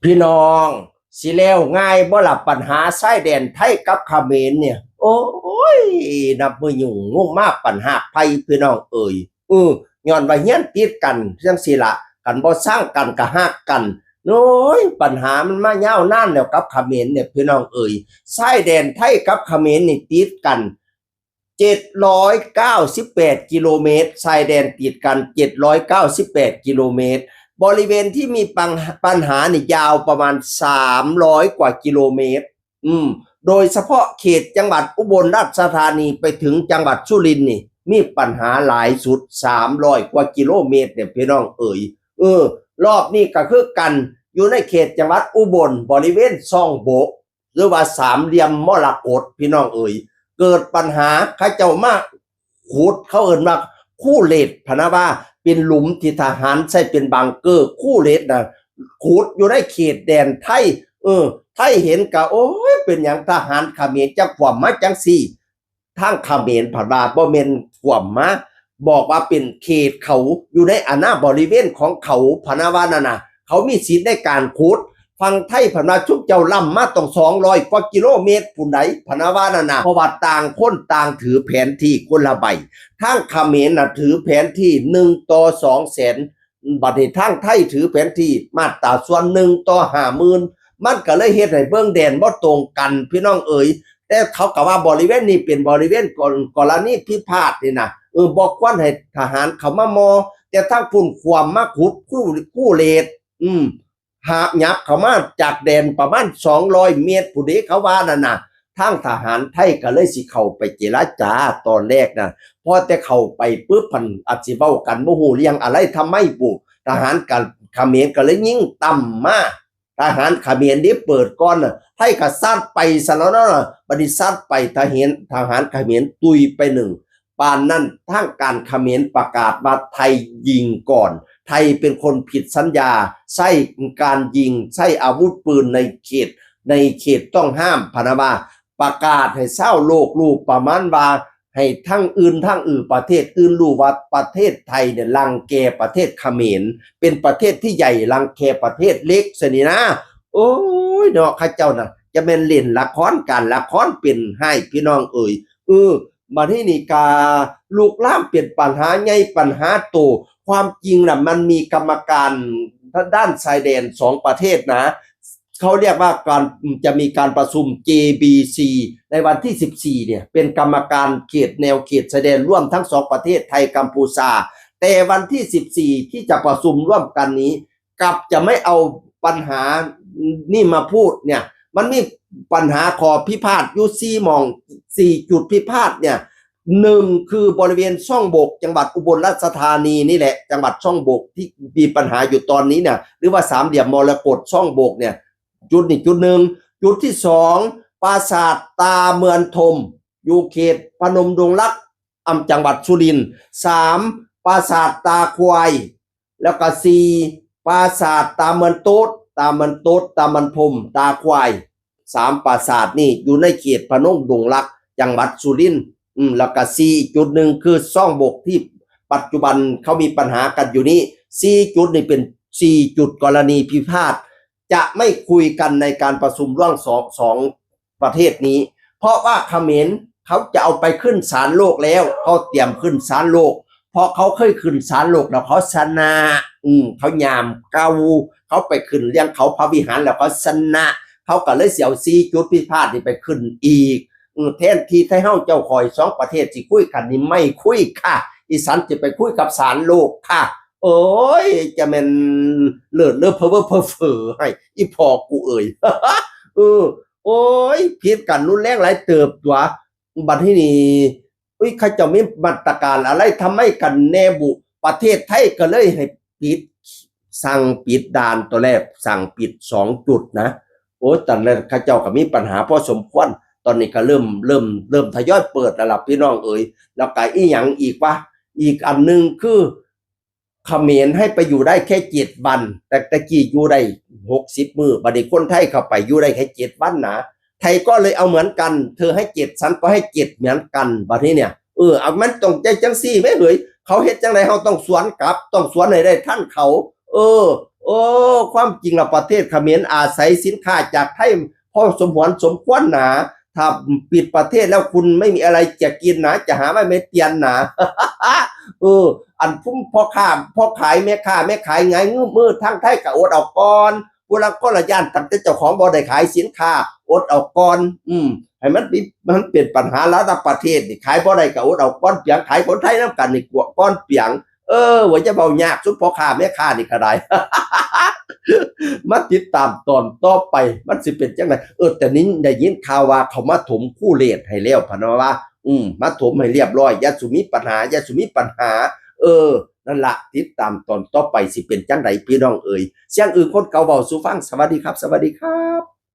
ພີ່ນ້ອງ ຊິແລ້ວງ່າຍບໍ່ລະ ບັນຫາຊາຍແດນໄທກັບຂະເໝນນີ້? ໂອ້ຍ ນັບມື້ຫຍຸ້ງງຸ້ມມາບັນຫາໄພ ພີ່ນ້ອງເອີຍ. ເອີ ຍ້ອນວ່າເຮືອນຕິດກັນຈັ່ງຊີ້ລະ ຄັນບໍ່ຊັງກັນກະຮັກກັນ. ໂອ້ຍ ບັນຫາມັນມາຍາວນານແລ້ວກັບຂະເໝນນີ້ ພີ່ນ້ອງເອີຍ. ຊາຍແດນໄທກັບຂະເໝນນີ້ຕິດກັນ ເຈັດຮ້ອຍເກົ້າສິບແປດກິໂລເມດ, ຊາຍແດນຕິດກັນເຈັດຮ້ອຍເກົ້າສິບແປດກິໂລເມດ. ບໍລິເວນທີ່ມີປັນ ບັນຫານີ້ຍາວປະມານສາມຮ້ອຍກວ່າກິໂລເມດ. ອືມ ໂດຍສະເພາະເຂດຈັງຫວັດອຸບົນລາຊະທານີໄປເຖິງຈັງຫວັດສຸລິນນີ້ ມີບັນຫາຫຼາຍສຸດ ສາມຮ້ອຍກວ່າກິໂລເມດເດ້ ພີ່ນ້ອງເອີຍ. ເອີ ລອບນີ້ກະຄືກັນ ຢູ່ໃນເຂດຈັງຫວັດອຸບົນ ບໍລິເວນຊ່ອງບົກ ຫຼືວ່າສາມຫຼ່ຽມມໍລະກົດ ພີ່ນ້ອງເອີຍ, ເກີດບັນຫາ ເຂົາເຈົ້າມາຂຸດ ເຂົາເອີ້ນວ່າຄູເລດ ພະນະວ່າ ເປັນຫຼຸມທີ່ທະຫານໃຊ້ເປັນບັງເກີ ຄູເລດນະ ຂຸດຢູ່ໃນເຂດແດນໄທ. ເອີ ໄທເຫັນກະ ໂອ້ຍ ເປັນຫຍັງທະຫານຂະເໝນຈັ່ງຂວ້ຳມາຈັ່ງຊີ້? ທາງຂະເໝນພັດວ່າບໍ່ແມ່ນຂວ້ຳມາ ບອກວ່າເປັນເຂດເຂົາ ຢູ່ໃນອານາບໍລິເວນຂອງເຂົາ ພະນະວ່ານັ້ນນະ ເຂົາມີສິດໃນການຂຸດ. ຝັ່ງໄທພັດວ່າ ຊຸມເຈົ້າລ້ຳມາຕ້ອງສອງຮ້ອຍກວ່າກິໂລເມດພຸ້ນໃດ໋ ພະນະວ່ານັ້ນນະ ເພາະວ່າຕ່າງຄົນຕ່າງຖືແຜນທີ່ຄົນລະໃບ. ທາງຂະເໝນນະຖືແຜນທີ່ໜຶ່ງຕໍ່ສອງແສນ ບັດນີ້ທາງໄທຖືແຜນທີ່ມາດຕາສ່ວນໜຶ່ງຕໍ່ຫ້າໝື່ນ ມັນກະເລີຍເຮັດໃຫ້ເບິ່ງແດນບໍ່ຕົງກັນ ພີ່ນ້ອງເອີຍ. ແຕ່ເຂົາກະວ່າບໍລິເວນນີ້ເປັນບໍລິເວນ ກໍ ກໍລະນີພິພາດນີ້ນະ ເອີ ບໍ່ຄວນໃຫ້ທະຫານເຂົ້າມາມໍ່ ແຕ່ທາງພຸ້ນຂວ້ຳມາຂຸດຄູ ຄູເລດ ອືມ ຫາບຫຍັບເຂົ້າມາຈາກແດນປະມານສອງຮ້ອຍເມດພຸ້ນເດ ເຂົາວ່ານັ້ນນະ. ທາງທະຫານໄທກະເລີຍຊິເຂົ້າໄປເຈລະຈາຕອນແລກນະ ພໍແຕ່ເຂົ້າໄປປຶບ ພັນອາດຊິເວົ້າກັນບໍ່ຮູ້ເລື່ອງອາໄລທຳໄມບຸ ທະຫານກະ ຂະເໝນກະເລີຍຍິງຕ່ຳມາ ທະຫານຂະເໝນນີ້ເປີດກ່ອນນະ ໄທກະຊັດໄປຊັ້ນແລ້ວເນາະ. ບັດນີ້ຊັດໄປ ທະຫານ ທະຫານຂະເໝນຕຸຍໄປໜຶ່ງ. ປານນັ້ນທາງການຂະເໝນປະກາດວ່າໄທຍິງກ່ອນ ໄທເປັນຄົນຜິດສັນຍາ ໃຊ້ການຍິງ ໃຊ້ອາວຸດປືນໃນເຂດ ໃນເຂດຕ້ອງຫ້າມ ພະນະວ່າ ປະກາດໃຫ້ຊາວໂລກຮູ້ ປະມານວ່າໃຫ້ທັງອື່ນທັງອື່ນ ປະເທດອື່ນຮູ້ວ່າປະເທດໄທນີ້ລັງແກປະເທດຂະເໝນ ເປັນປະເທດທີ່ໃຫຍ່ລັງແກປະເທດເລັກຊັ້ນນີ້ນະ. ໂອ້ຍເນາະ ເຂົາເຈົ້ານະ ຈະແມ່ນຫຼິ້ນລະຄອນການລະຄອນເປັນໃຫ້ ພີ່ນ້ອງເອີຍ. ເອີ ບັດນີ້ນີ້ກະລຸກລາມເປັນບັນຫາໃຫຍ່ ບັນຫາໂຕ. ຄວາມຈິງນະ ມັນມີກຳມະການທາງດ້ານຊາຍແດນສອງປະເທດນະ ເຂົາຮຽກວ່າການ ຈະມີການປະຊຸມ ເຈບີຊີ ໃນວັນທີສິບສີ່ ເນ່ຍ ເປັນກຳມະການເຂດແນວເຂດຊາຍແດນລວມທັງສອງປະເທດ ໄທ-ກຳພູຊາ. ແຕ່ວັນທີສິບສີ່ ທີ່ຈະປະຊຸມລວມກັນນີ້ ກັບຈະໄມ່ເອົາບັນຫານີ້ມາພູດເນ່ຍ. ມັນມີບັນຫາຂໍ້ພິພາດຢູ່ສີ່ໝ່ອງ ສີ່ຈຸດພິພາດເນ່ຍ. ໜຶ່ງ ຄືບໍລິເວນຊ່ອງບົກ ຈັງຫວັດອຸບົນລາຊະທານີນີ້ແຫຼະ ຈັງຫວັດຊ່ອງບົກທີ່ມີບັນຫາຢູ່ຕອນນີ້ນະ ຫຼືວ່າສາມຫຼ່ຽມມໍລະກົດຊ່ອງບົກເນ່ຍ ຈຸດນີ້ຈຸດໜຶ່ງ. ຈຸດທີສອງ ປາສາດຕາເມືອນທົມ ຢູ່ເຂດພະນົມດົງລັກ ອຳ ຈັງຫວັດສຸລິນ. ສາມ ປາສາດຕາຄວາຍ ແລ້ວກະສີ່ ປາສາດຕາເມືອນໂຕດ ຕາເມືອນໂຕດ ຕາເມືອນພົມ ຕາຄວາຍ. ສາມປາສາດນີ້ຢູ່ໃນເຂດພະນົມດົງລັກ ຈັງຫວັດສຸລິນ. ອືມ ແລ້ວກະສີ່ ອີກຈຸດໜຶ່ງຄືຊ່ອງບົກ ທີ່ປັດຈຸບັນເຂົາມີບັນຫາກັນຢູ່ນີ້. ສີ່ຈຸດນີ້ເປັນສີ່ຈຸດກໍລະນີພິພາດ ຈະໄມ່ຄຸຍກັນໃນການປະຊຸມລວມສອງ ສອງປະເທດນີ້ ເພາະວ່າຂະເໝນເຂົາຈະເອົາໄປຂຶ້ນສານໂລກແລ້ວ ເຂົາຕຽມຂຶ້ນສານໂລກ ເພາະເຂົາເຄີຍຂຶ້ນສານໂລກແລ້ວເຂົາຊະນະ. ອືມ ເຂົາຍາມເກົ່າ ເຂົາໄປຂຶ້ນລ້ຽງເຂົາພະວິຫານແລ້ວເຂົາຊະນະ ເຂົາກະເລີຍຊິເອົາສີ່ຈຸດພິພາດນີ້ໄປຂຶ້ນອີກ. ອືມ ແທນທີ່ໄທເຮົາເຈົ້າຂ້ອຍສອງປະເທດຊິຄຸຍກັນນີ້ ໄມ່ຄຸຍຄ່າ ອີສັນຊິໄປຄຸຍກັບສານໂລກຄ່າ. ໂອ້ຍ ຈະແມ່ນເລີດເລີເພີເວີເພີເຟີໃຫ້ ອີພໍ່ກູເອີຍ. ເອີ ໂອ້ຍ ຜິດກັນຮຸນແຮງຫຼາຍເຕີບຕົວະ. ບັດທີນີ້ ອຸ້ຍ ເຂົາເຈົ້າມີມາດຕະການອາໄລທຳໄມກັນແນ່ບຸ? ປະເທດໄທກໍເລີຍໃຫ້ປິດ ສັ່ງປິດດ່ານ ຕອນແລກສັ່ງປິດສອງຈຸດນະ. ໂອ້ຍ ຕອນແລກເຂົາເຈົ້າກໍມີບັນຫາພໍສົມຄວນ ຕອນນີ້ກໍເລີ່ມ ເລີ່ມ ເລີ່ມທະຍອຍເປີດແລ້ວລະ ພີ່ນ້ອງເອີຍ. ແລ້ວກໍອີ່ຫຍັງອີກວະ? ອີກອັນໜຶ່ງຄື ຂະເໝນໃຫ້ໄປຢູ່ໄດ້ແຄ່ເຈັດວັນ ແຕ່ແຕ່ກີ້ຢູ່ໄດ້ຫົກສິບມື້ ບັດນີ້ຄົນໄທເຂົ້າໄປຢູ່ໄດ້ແຄ່ເຈັດວັນນະ. ไทยก็เลยเอาเหมือนกัน เธอให้เจ็ด ฉันก็ให้เจ็ด เหมือนกัน บัดนี้เนี่ย เออ เอา มันต้องใจจั่งซี้แหมเฮ้ย เขาเฮ็ดจั่งใด๋ เฮาต้องสวนกลับ ต้องสวนให้ได้ทันเขา เออ ໂອ້ ຄວາມຈິງລະປະເທດຂະເໝນອາໄສສິນຄ້າຈາກໄທພໍສົມຫວນສົມຄວນໜາ. ຖ້າປິດປະເທດແລ້ວຄຸນໄມ່ມີອະໄລຈະກິນໜາ ຈະຫາໄມ້ເມັດຕຽນໜາ. ເອີ ອັນຜູ້ພໍ່ຄ້າ ພໍ່ຂາຍແມ່ຄ້າ ແມ່ຂາຍຫງາຍງືບມື ທາງໄທກໍອົດເອົາກ່ອນ. ຜູ້ລາງຄົນລະຢ້ານຕັ້ງແຕ່ເຈົ້າຂອງບໍ່ໄດ້ຂາຍສິນຄ້າ ອົດເອົາກ່ອນ. ອືມ ໃຫ້ມັນມີ ມັນເປັນບັນຫາລະດັບປະເທດນີ້ ຂາຍບໍ່ໄດ້ກໍອົດເອົາກ່ອນປຽງ ຂາຍຄົນໄທນຳກັນນີ້ກວາກ່ອນປຽງ. ເອີ ວ່າຢ່າເວົ້າຍາກ ຊຸມພໍ່ຄ້າແມ່ຄ້ານີ້ກໍໄດ້. ມາຕິດຕາມຕອນຕໍ່ໄປ ມັນຊິເປັນຈັ່ງໃດ. ເອີ ແຕ່ນີ້ໄດ້ຍິນຂ່າວວ່າເຂົາມາຖົມຄູເລດໃຫ້ແລ້ວ ພະນະວ່າ ອືມ ມາຖົມໃຫ້ລຽບຮ້ອຍ ຢ່າສູ່ມີປັນຫາ ຢ່າສູ່ມີປັນຫາ. ເອີ ນັ້ນລະ ຕິດຕາມຕອນຕໍ່ໄປຊິເປັນຈັ່ງໃດ ພີ່ນ້ອງເອີຍ. ສຽງອຶ່ງຄົນເກົ່າເວົ້າສູ່ຟັງ. ສະຫວັດດີຄັບ ສະຫວັດດີຄັບ.